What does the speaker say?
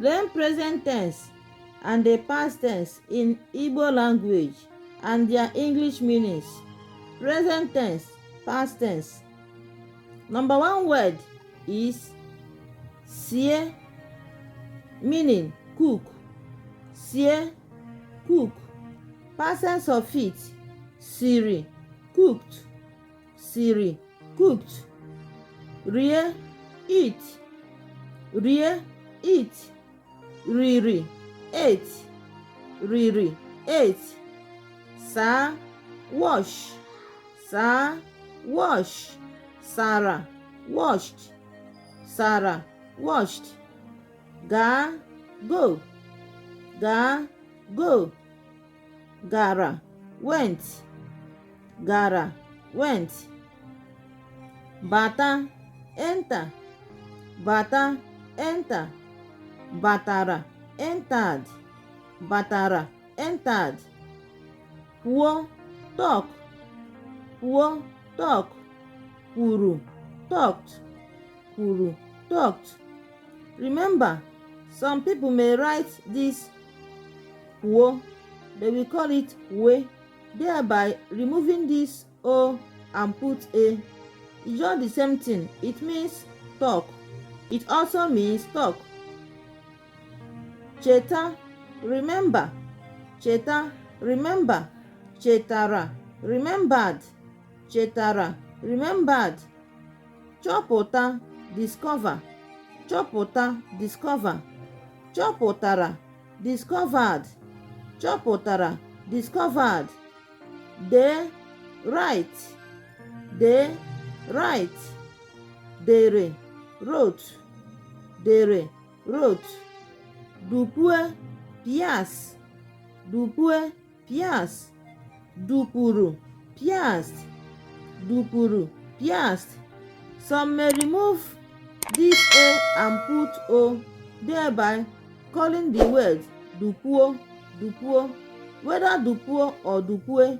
Learn present tense and the past tense in Igbo language and their English meanings. Present tense, past tense. Number one word is sie, meaning cook. Sie, cook. Past tense of it, siri, cooked. Siri, cooked. Rie, eat. Rie, eat. Riri, ate. Riri, ate. Sa, wash. Sa, wash. Sarah, washed. Sarah, washed. Ga, go. Ga, go. Gara, went. Gara, went. Bata, enter. Bata, enter. Batara, entered. Batara, entered. Kwuo, talk. Kwuo, talk. Kwuru, talked. Kwuru, talked. Remember, some people may write this kwuo, they will call it we, thereby removing this o and put a. It's just the same thing. It means talk. It also means talk. Cheta, remember. Cheta, remember. Chetara, remembered. Chetara, remembered. Chọpụta, discover. Chọpụta, discover. Chọpụtara, discovered. Chọpụtara, discovered. De, write. De, write. Dere, wrote. Dere, wrote. Dupue, pias. Dupue, pias. Dupuru, piast. Dupuru, piast. Some may remove this a and put o, thereby calling the word dupuo, dupuo. Whether dupuo or dupue